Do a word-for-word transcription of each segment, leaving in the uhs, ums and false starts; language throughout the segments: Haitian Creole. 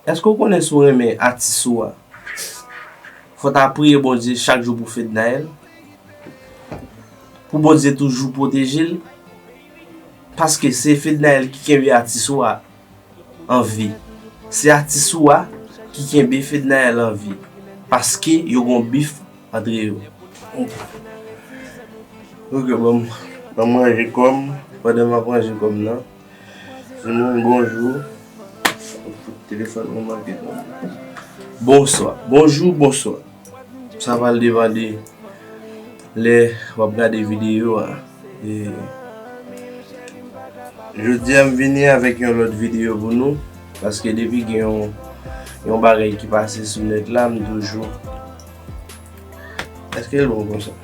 Èske w konnen si w renmen atis ou a, fò w ta priye Bondye chak jou pou Fednaelle? Pou Bondye toujou pwoteje l? Paske se Fednaelle ki kenbe atis ou a an vi. Se atis ou a ki kenbe Fednaelle an vi. Paske yo gen yon bif antre yo. Ok, bon, m ap manje kòm, pandan m ap manje kòm nan. Simon, bonjou. Telefòn mwen manke tonbe. Bonswa. Bonjou, bonswa. Sa pral depann de lè w ap gade videyo a. E jodi a, m vini avèk yon lòt videyo pou nou. Paske depi gen yon, yon bagay ki pase sou nèt la, m toujou Èske l bon konsa?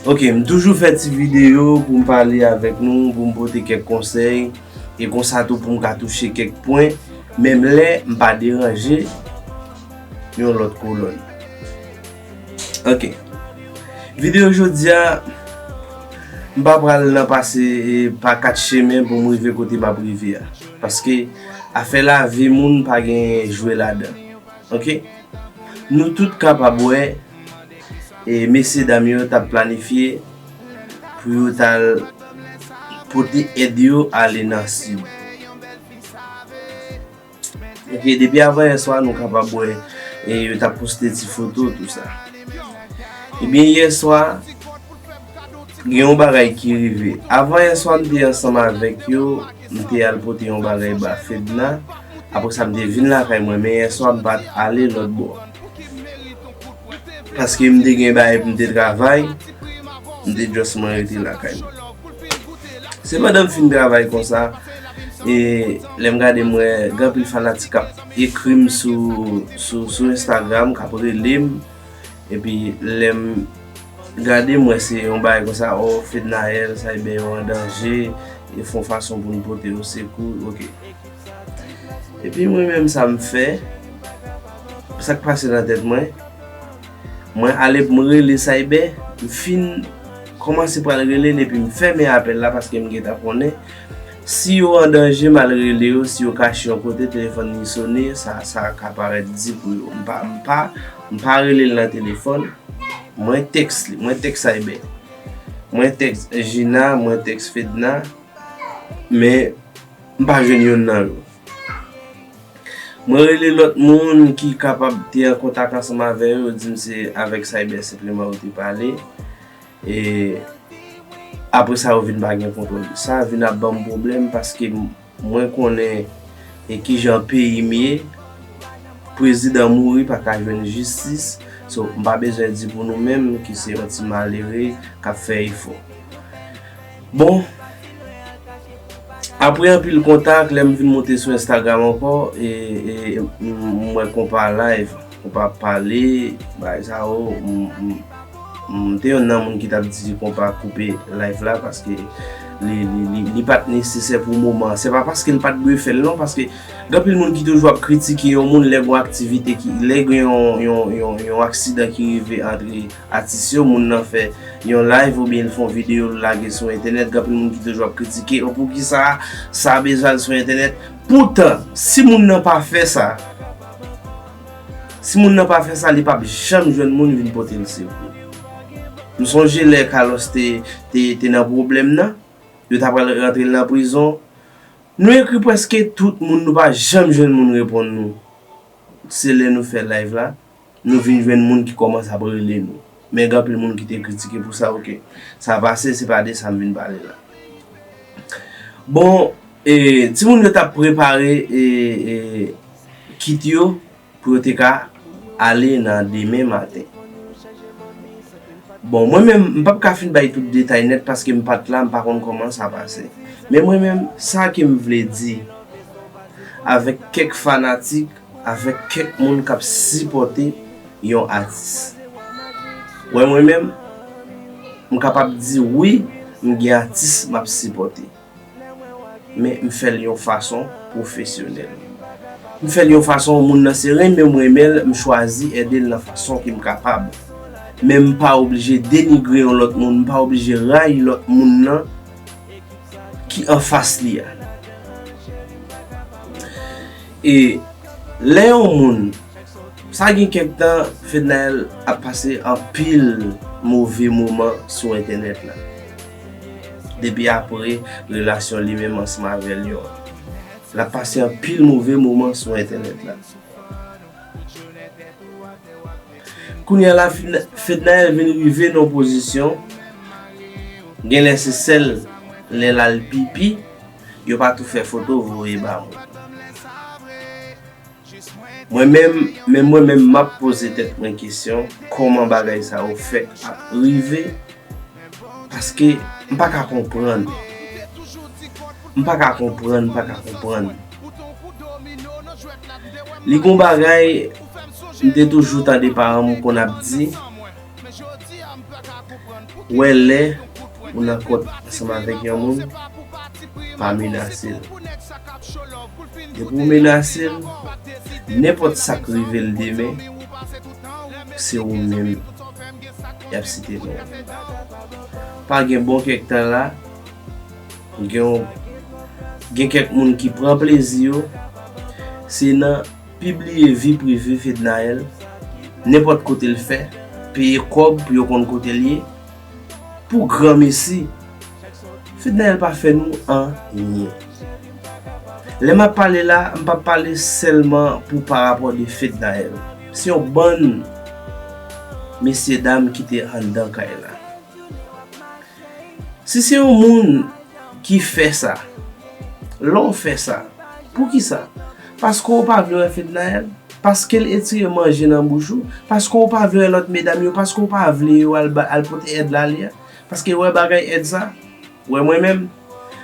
Ok, m toujou fè ti videyo pou m pale avèk nou, pou m pote kèk konsèy, e konsa tou pou m ka touche kèk pwen, menm lè m pa deranje yon lòt kolòn. Ok. Videyo jodi a, m pa pral nan pase, e, pa kat chemen pou m rive kote m ap rive a. Paske afè lavi moun pa gen jwe ladan. Ok? Nou tout kapab wè, e, mesye dam yo t ap planifye pou yo t al pote èd yo ale nan sid. Ok, depi avan yè swa, nou kapab wè, e, yo t ap poste ti foto, tou sa. Ebyen, yè swa, gen yon bagay ki rive. Avan yè swa, m te ansanm avèk yo, m te al pote yon bagay ba Fedna. Apre sa, m te vin lakay mwen, men yè swa, m pa t ale lòt bò. Paske m te gen bagay pou m te travay, m te just mwen rete lakay mwen. Se pandan m fin travay konsa, e lè m gade m wè gen anpil fanatik k ap ekri m sou, sou, sou Instagram, k ap rele m, epi lè m gade m wè se yon bagay konsa, o, Fednaelle, Cyber yo an danje, e fè yon fason pou n pote yo sekou, ok. Epi mwen menm sa m fè, sa k pase nan tèt mwen, mwen ale pou m rele Cyber, m fin kòmanse pral rele l epi m fèmen apèl la paske m gentan konnen si yo an danje m al rele yo, si yo kache yon kote, telefòn li sone, sa, sa ka parèt di pou yo. M pa, m pa, m pa rele l nan telefòn, mwen tèks li, mwen tèks Cyber. Mwen tèks Gina, mwen tèks Fedna, men m pa jwenn youn nan yo. Mwen rele lòt moun ki kapab te an kontak ansanm avè yo, yo di m se avèk Cyber senpleman yo te pale. E apre sa, yo vin pa gen kontwòl. Sa vin ap ban m pwoblèm paske m, mwen konnen e kijan peyi m ye. Prezidan mouri, pa ka jwenn jistis. So, m pa bezwen di pou nou menm ki se yon ti malere k ap fè efò. Bon, apre anpil kontak, lè m vin monte sou Instagram ankò, e, e, m, m wè konpa live, konpa ap pale, bagay sa yo, m, m, m te yonn nan moun ki t ap di konpa koupe live la paske li, li, li, li pa t nesesè pou moman an. Se pa paske l pa t dwe fè l non, paske gen anpil moun ki toujou ap kritike yon moun lè gen yon aktivite ki, lè gen yon, yon, yon, yon aksidan ki rive antre atis yo, moun nan fè yon live oubyen l fè yon videyo l lage sou entènèt, gen anpil moun ki toujou ap kritike, o poukisa sa bezwen al sou entènèt. Poutan, si moun nan pa fè sa, si moun nan pa fè sa, li p ap janm jwenn moun vin pote l sekou. M sonje lè Carlos te, te, te nan pwoblèm nan, yo ta pral rantre l nan prizon. Nou ekri prèske tout moun, nou pa janm jwenn moun reponn nou. Se lè nou fè live la, nou vin jwenn moun ki kòmanse ap rele nou. Men gen anpil moun ki te kritike pou sa, ok. Sa pase, se pa de sa m vin pale la. Bon, e, timoun yo t ap prepare, e, e, kit yo pou yo te ka ale nan demen maten. Bon, mwen menm, m p ap ka fin bay tout detay nèt paske m pa t la, m pa konn kòman sa pase. Men mwen menm, sa ke m vle di, avèk kèk fanatik, avèk kèk moun k ap sipòte yon atis. Wè mwen menm, m kapab di wi, m gen atis m ap sipòte. Men m fè l yon fason pwofesyonèl. M fè l yon fason moun nan se renmen m renmen l, m chwazi ede l nan fason ke m kapab. Men m pa oblije denigre yon lòt moun, m pa oblije rayi lòt moun nan ki anfas li a. E lè yon moun, sa gen kèk tan, Fednaelle ap pase anpil move moman sou entènèt la. Depi apre relasyon li menm ansanm avè l yo an, l ap pase anpil move moman sou entènèt la. Kounye a la, Fednaelle vin rive nan yon pozisyon, genlè se sèl lè l al pipi, yo pa tou fè foto voye ba moun. Mwen menm, men mwen menm, m ap poze tèt mwen kesyon, kòman bagay sa yo fèk ap rive? Paske m pa ka konprann. M pa ka konprann, m pa ka konprann. Li gon bagay, m te toujou tande paran m konn ap di, wè lè ou nan kont ansanm avèk yon moun, pa menase l. Depi w menase l, nenpòt sa k rive l demen, se ou menm y ap site non w. Pa gen bon kèk tan la, gen, gen kèk moun ki pran plezi yo, se nan pibliye vi prive Fednaelle, nenpòt kote l fè, peye kòb pou yo konn kote l ye. Pou granmesi, Fednaelle pa fè nou anyen. Lè m ap pale la, m p ap pale sèlman pou parapò de Fednaelle. Se yon bann mesyedam ki te anndan kay la. Si se yon moun ki fè sa, lè w fè sa, poukisa? Paske w pa vle wè Fednaelle? Paske l etire manje nan bouch ou? Paske w pa vle wè lòt medam yo? Paske w pa vle yo al ba, al pote èd la li a? Paske wè bagay èd sa? Wè mwen menm,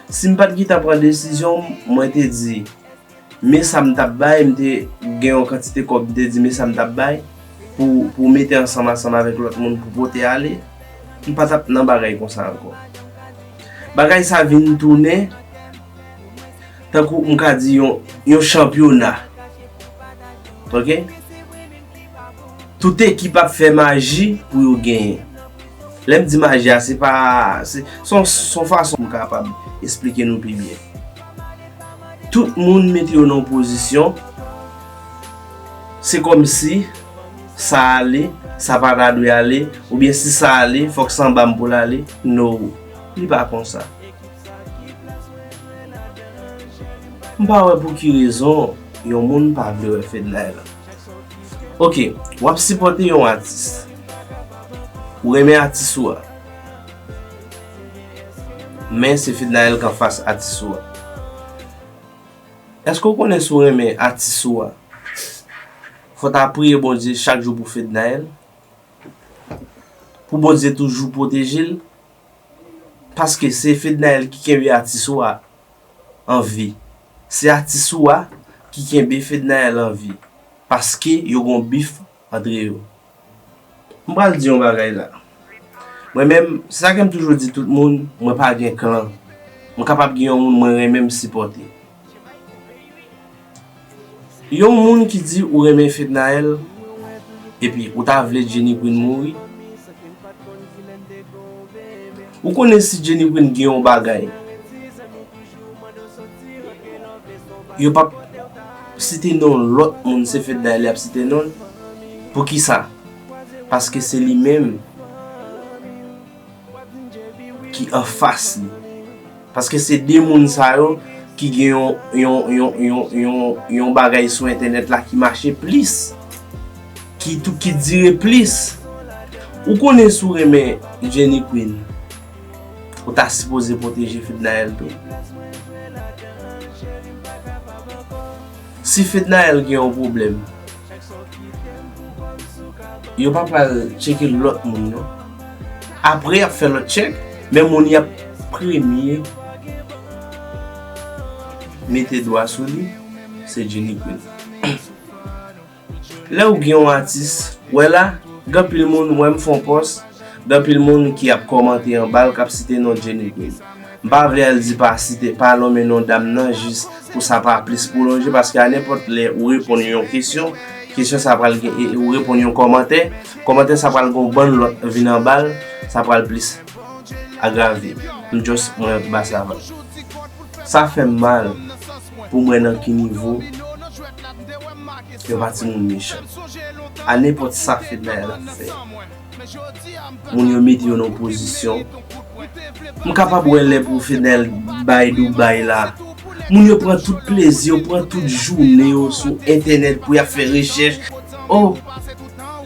si m pa t gentan pran desizyon, mwen te di, men sa m t ap bay, m te gen yon kantite kòb, m te di, men sa m t ap bay pou, pou mete ansanm, ansanm avèk lòt moun pou pote ale, m pa t ap nan bagay konsa ankò. Bagay sa vin tounen tankou m ka di yon, yon chanpyona. Ok? Tout ekip ap fè maji pou yo genyen. Lè m di maji a, se pa, se, se yon, se yon fason m kapab esplike nou pi byen. Tout moun mete yo nan yon pozisyon, se kòmsi sa ale, sa pa ta dwe ale, oubyen si sa ale, fòk se anba m pou l ale. No, li pa konsa. M pa wè pou ki rezon yon moun pa vle wè Fednaelle. Ok, w ap sipòte yon atis. Ou renmen atis ou a. Men se Fednaelle k anfas atis ou a. Èske w konnen si w renmen atis ou a, fò w ta priye Bondye chak jou pou Fednaelle? Pou Bondye toujou pwoteje l? Paske se Fednaelle ki kenbe atis ou a an vi. Se atis ou a ki kenbe Fednaelle an vi. Paske yo gon bif antre yo. M pral di yon bagay la. Mwen menm, se sa ke m toujou di tout moun, mwen pa gen klan. Mwen kapab gen yon moun mwen renmen m sipòte. Yon moun ki di ou renmen Fednaelle, epi ou ta vle Jenny Queen mouri. Ou konnen si Jenny Queen gen yon bagay, yo p ap site non lòt moun, se Fednaelle y ap site non l. Poukisa? Paske se li menm ki anfas li. Paske se de moun sa yo ki gen yon, yon, yon, yon, yon, yon bagay sou entènèt la ki mache plis, ki tou, ki dire plis. Ou konnen si w renmen Jenny Queen, ou ta sipoze pwoteje Fednaelle tou. Si Fednaelle gen yon pwoblèm, yo pa pral tcheke lòt moun non. Apre y ap fè lòt tchèk, men moun y ap premye mete dwa sou li, se Jenny Queen. Lè ou gen yon atis, wè la, gen anpil moun, wè m fè yon pòs, gen anpil moun ki ap kòmante anba l, k ap site non Jenny Queen. M pa vle al di pa site, pa nonmen non dam nan jis pou sa pa plis pwolonje, paske a nenpòt lè ou reponn yon kesyon, kesyon sa pral gen, e, e ou reponn yon kòmantè, kòmantè sa pral gen yon bann lòt vin anba l, sa pral plis agrave. M just, mwen ba sa va. Sa fè m mal pou m wè nan ki nivo Yo pa timoun mechan. A nenpòt sa Fednaelle ap fè, moun yo mete yo nan pozisyon. M kapab wè lè pou Fednaelle bay Dubai la. Moun yo pran tout plezi yo, pran tout jounen yo sou entènèt pou y ap fè rechèch. Oh,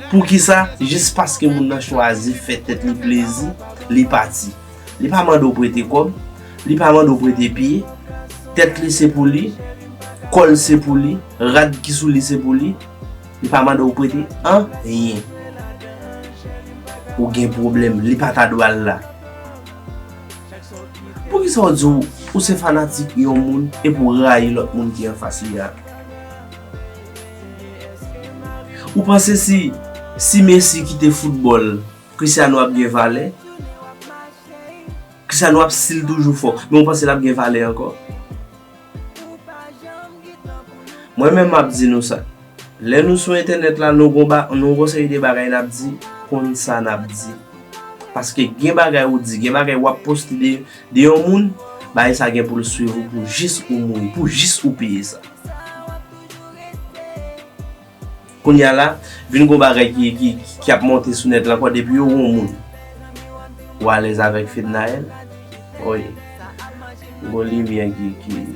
poukisa? Jis paske moun nan chwazi fè tèt li plezi, li pati. Li pa mande w prete kòb, li pa mande w prete pye, tèt li se pou li, kò l se pou li, rad ki sou li se pou li, li pa mande w prete anyen. Ou gen pwoblèm, li pa ta dwe al la. Poukisa w di w, ou se fanatik yon moun epi w rayi lòt moun ki anfas li a? Ou panse si, si Messi kite foutbòl, Cristiano ap gen valè? Cristiano ap still toujou fò, men ou panse l ap gen valè ankò? Mwen menm m ap di nou sa. Lè nou sou entènèt la, nou gon ba, nou gon seri de bagay n ap di, konn sa n ap di. Paske gen bagay ou di, gen bagay w ap poste de, de yon moun, bagay sa gen pou l swiv ou pou jis ou mouri, pou jis ou peye sa. Kounye a la, vin gon bagay ki, ki, ki ap monte sou nèt la ankò, depi yo wè yon moun ou alèz avèk Fednaelle, oye, gon limyè ki, ki,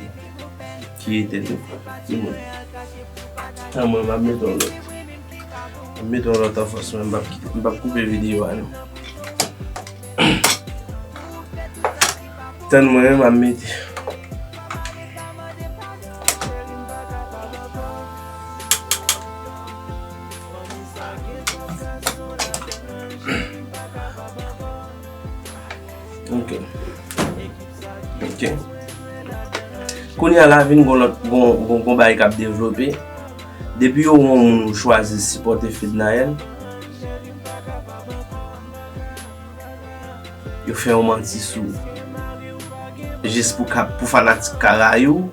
ki etenn wi. Timoun. An mwen, m ap mete yon lòt. M ap mete yon lòt anfas mwen, m p ap kite, m p ap koupe videyo a non. Tann mwen, m ap mete. Ok. Ok. Kounye a la vin gon lòt, gon, gon, gon bagay k ap devlope. Depi yo wè yon moun ou chwazi sipòte Fednaelle, yo fè yon manti sou ou. Jis pou ka, pou fanatik ka rayi w,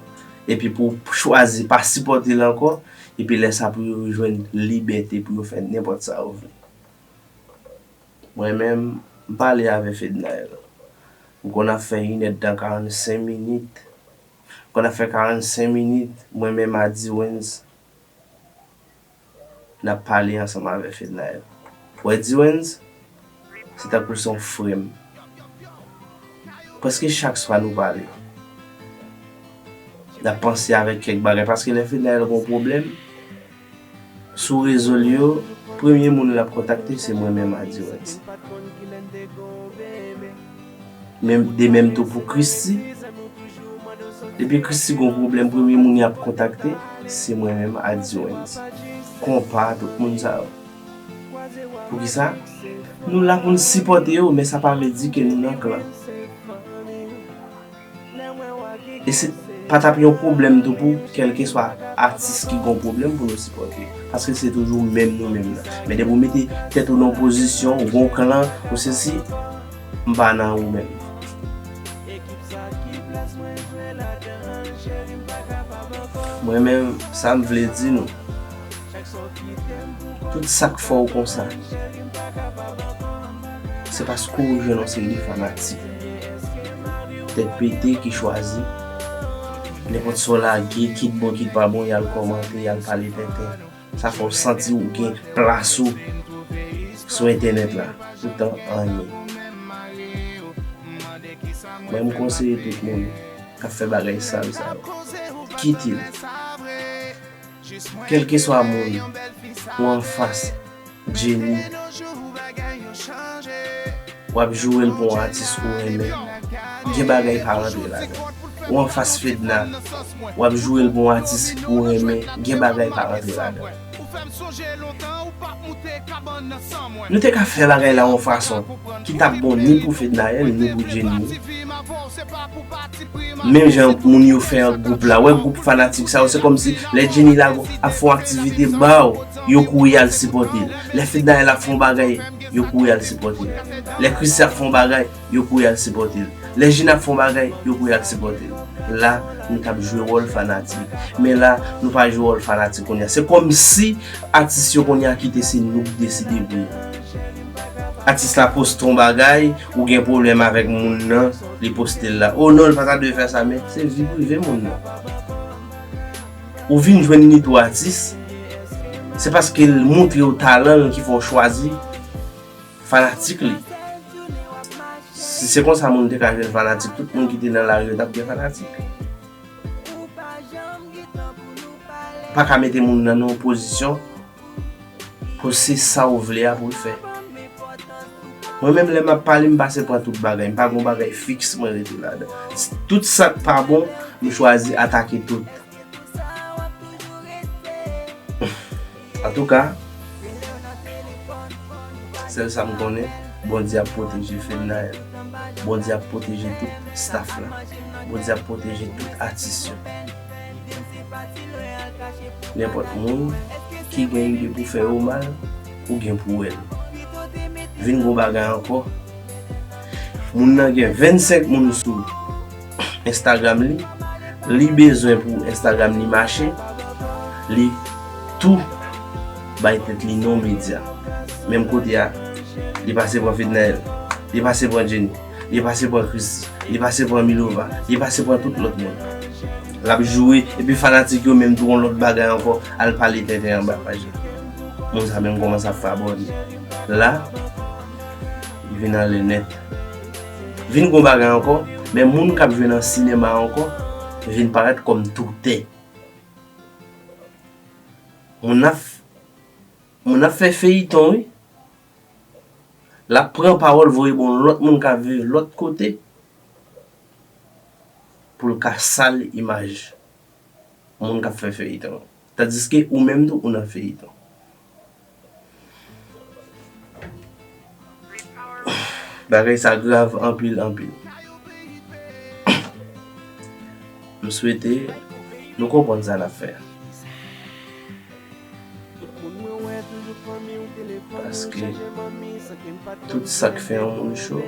epi pou w chwazi pa sipòte l ankò, epi lè sa pou yo jwenn libète pou yo fè nenpòt sa yo vle. Mwen menm, m pale avè Fednaelle. M konn ap fè inèdtan karannsenk minit. M konn ap fè karannsenk minit, mwen menm a Diwens, n ap pale ansanm avè Fednaelle. Ou wè Diwens, se tankou l se yon frè m. Prèske chak swa nou pale. N ap panse avèk kèk bagay, paske lè Fednaelle gon pwoblèm, sou rezo l yo, premye moun l ap kontakte se mwen menm a Diwens. Menm, de menm tou pou Christie. Depi Christie gon pwoblèm, premye moun y ap kontakte se mwen menm a Diwens. Konpa, tout moun sa yo. Poukisa? Nou la pou n sipòte yo, men sa pa vle di ke nou nan klan. E se pa t ap yon pwoblèm tou pou kèlkeswa atis ki gon pwoblèm pou nou sipòte. Paske se toujou menm nou menm nan. Men depi w mete tèt ou nan yon pozisyon, ou gon klan, ou sesi, m pa nan ou menm. Mwen menm, sa m vle di nou, tout sa k fè w konsa, se paske w jwenn yon seri de fanatik tèt pete ki chwazi nenpòt sa w lage, kit bon, kit pa bon, y al kòmante, y al pale tenten. Sa fè w santi w gen plas ou sou entènèt la, poutan anyen. Mwen, m konseye tout moun k ap fè bagay sal sa yo, kite l. Kèlkeswa moun ou anfas, Jenny, w ap joure l pou yon atis ou renmen, gen bagay pa rantre ladan. Ou anfas Fedna, w ap joure l pou yon atis ou renmen, gen bagay pa rantre ladan. Nou te ka fè bagay la yon fason ki t ap bon ni pou Fednaelle, ni pou Jenny. Menm jan moun yo fè an gwoup la, wè gwoup fanatik sa yo, se kòmsi lè Jenny la ap fè yon aktivite ba w, yo kouri al sipòte l. Lè Fednaelle ap fè yon bagay, yo kouri al sipòte l. Lè Christie ap fè yon bagay, yo kouri al sipòte l. Lè Jenny ap fè yon bagay, yo kouri al sipòte l. La, nou t ap jwe wòl fanatik. Men la, nou pa jwe wòl fanatik kounye a. Se kòmsi atis yo kounye a kite se nou k deside pou yo. Atis la poste yon bagay, ou gen pwoblèm avèk moun nan, li poste l la. Oh non, li pa ta dwe fè sa, men se vi prive moun nan. Ou vin jwenn Nitou atis, se paske l montre w talan l ki fè w chwazi fanatik li. Si se konsa moun te ka jwenn fanatik, tout moun ki te nan lari yo t ap gen fanatik. Pa ka mete moun nan nan yon pozisyon pou se sa w vle a pou l fè. Mwen menm lè m ap pale, m pase pran tout bagay. M pa gon bagay fiks mwen rete ladan. Tout sa k pa bon, m chwazi atake tout. Antouka, sèl sa m konnen, Bondye ap pwoteje Fednaelle. Bondye ap pwoteje tout staff la. Bondye ap pwoteje tout atis yo. Nenpòt moun ki gen ide pou fè yo mal, ou gen pou wè l. Vin gon bagay ankò. Moun nan gen vennsenk moun sou Instagram li. Li bezwen pou Instagram li mache. Li tou bay tèt li non medya. Menm kote a, li pase pran Fednaelle, li pase pran Jenny, li pase pran Christie, li pase pran Milova, li pase pran tout lòt moun. L ap joure, epi fanatik yo menm tou yon lòt bagay ankò, al pale tenten anba paj la. Moun sa menm kòmanse ap fè abòne. La, li vin anlè nèt. Vin gon bagay ankò, men moun k ap jwe nan sinema ankò vin parèt kòm toutè. Moun ap, moun ap fè feyiton, wi. L ap pran pawòl, voye ba yon lòt moun k ap viv lòt kote pou l ka sal imaj moun k ap fè feyiton. Tandiske ou menm tou, ou nan feyiton. Bagay sa grav anpil, anpil. M swete nou konprann sa n ap fè. Paske tout sa k fè yon moun cho,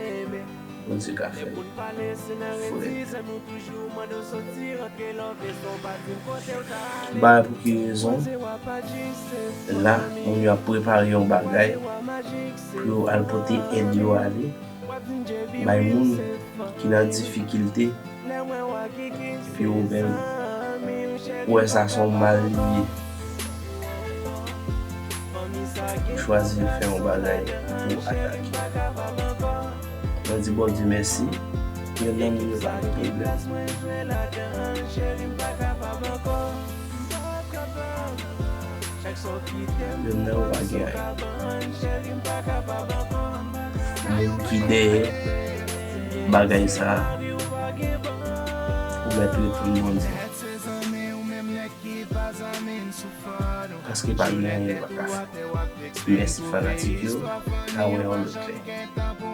Bondye ka fè l frèt. M pa wè pou ki rezon la moun yo ap prepare yon bagay pou yo al pote èd yo ale bay moun ki nan difikilte, epi ou menm, ou wè sa se yon mal li ye. Ou chwazi fè yon bagay pou atake. Mwen di Bondye mèsi, men nan moun yo pa gen pwoblèm. Youn nan yo pa gen anyen. Moun ki dèyè bagay sa a, ou mèt reponn Bondye. Paske pa gen anyen yo pa ka fè. Mèsi fanatik yo, n a wè yon lòt lè.